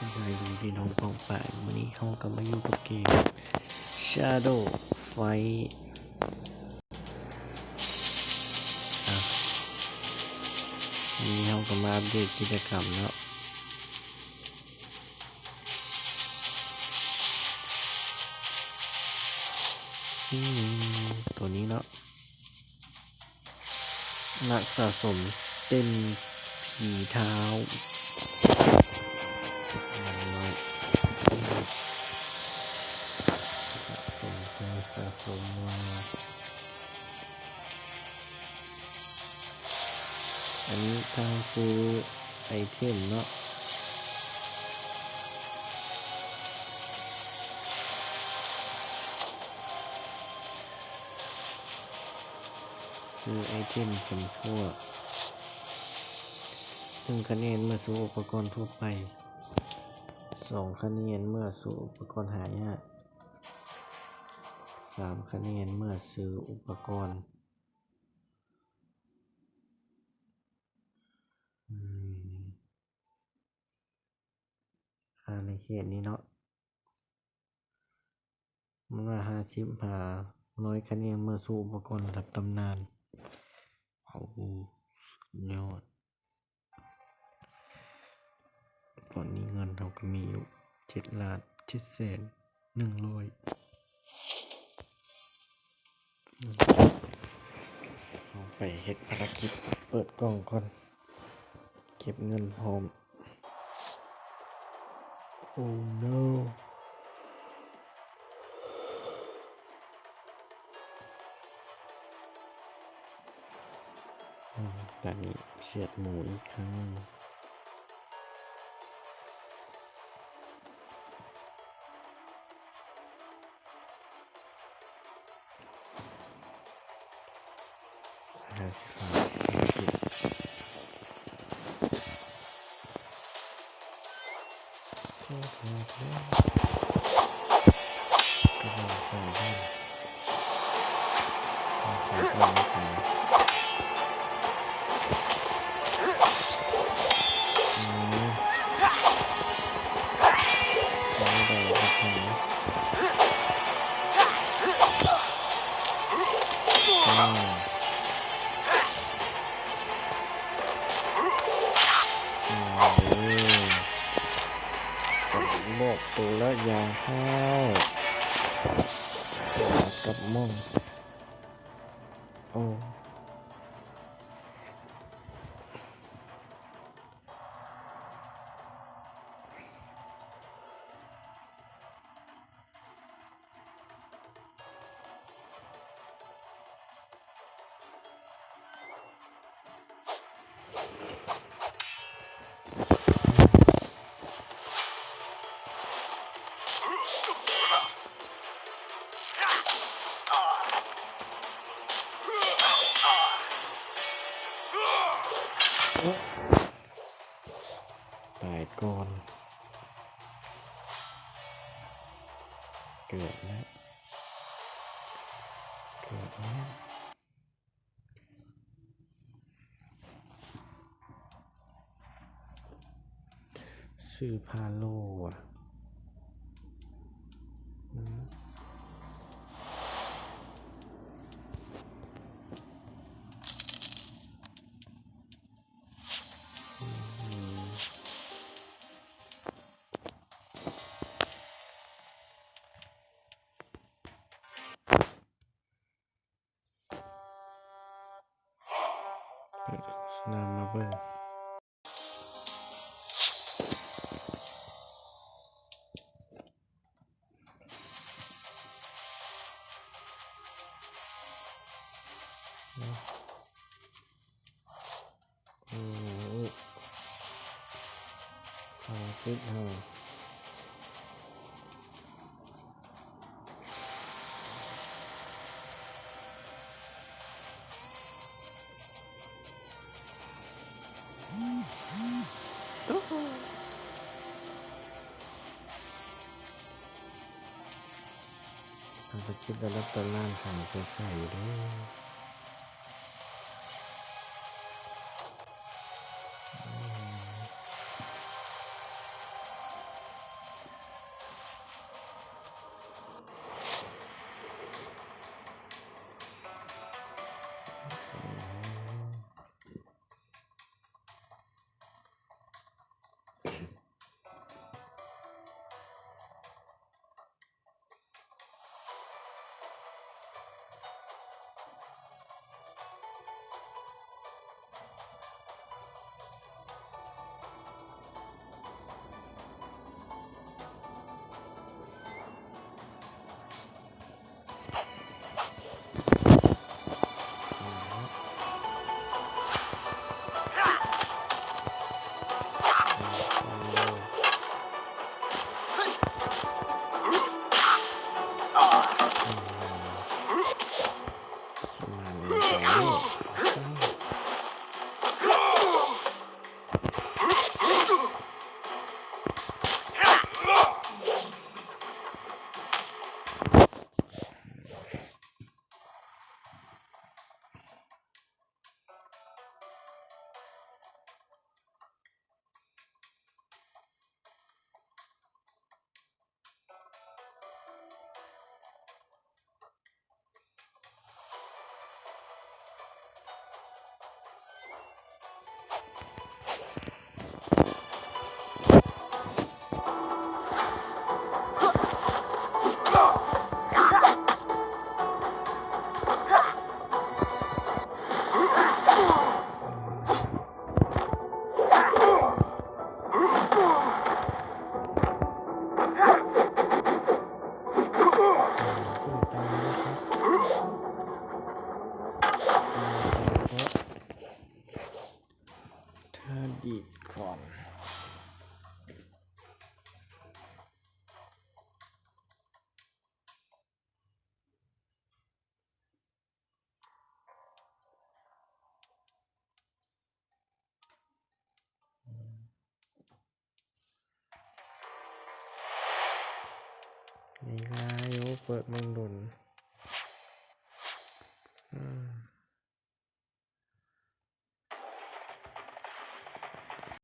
ສະບາຍດີພີ່ນ້ອງປ້ອງປາຍ, ມື້ນີ້ເຮົາກໍມາຢູ່ກັບເກມ Shadow Fight ອ່ະ ມື້ນີ້ເຮົາກໍມາອັບເດດກິດຈະກຳເນາະ. ອືມ ຕົວນີ້ເນາະ ນັກສະສົມເຕັ້ນຜີເທົ້າ ສະສົມໄປສະສົມມາ. ອັນນີ້ຖ້າເຮົາຊື້ໄອເທັມເນາະ ຊື້ໄອເທັມຈຳພວກ ໜຶ່ງຄະແນນເມື່ອສູ້ອຸປະກອນທົ່ວໄປ, ສອງຄະແນນເມື່ອສູ້ອຸປະກອນຫາຍາກ, ສາມຄະແນນເມື່ອຊື້ອຸປະກອນ ອືມ ອ່າ ໃນເຂດນີ້ເນາະ ມັນວ່າຫ້າສິບຫາຮ້ອຍຄະແນນເມື່ອສູ້ອຸປະກອນລະດັບຕຳນານ. ໂອ້ ສຸດຍອດ. ຕອນນີ້ເງິນເຮົາກໍມີຢູ່ເຈັດລ້ານເຈັດແສນໜຶ່ງຮ້ອຍ. ເຮົາໄປເຮັດພາລະກິດເປີດກ່ອງກ່ອນ ເກັບເງິນພ້ອມ. Oh no. ອືມ ຕານີ້ສຽດໝູອີກຄັ້ງໜຶ່ງ. ບອກໂຕລະຢ່າຫ້າວ ກັບມ່ອງ. ໂອ້. ຕາຍກ່ອນ. ເກືອບແລ້ວ ເກືອບແລ້ວ. ຊື່ພາໂລ ອືມ. ເປີດໂຄສະນາມາເບິ່ງ. ໂອ້ ພາລະກິດເຮົາ. ພາລະກິດລະດັບຕຳນານຫາຍໄປໃສເດ້. ງ່າຍໆ ໂອ້ ເປີດເບິ່ງດົນ.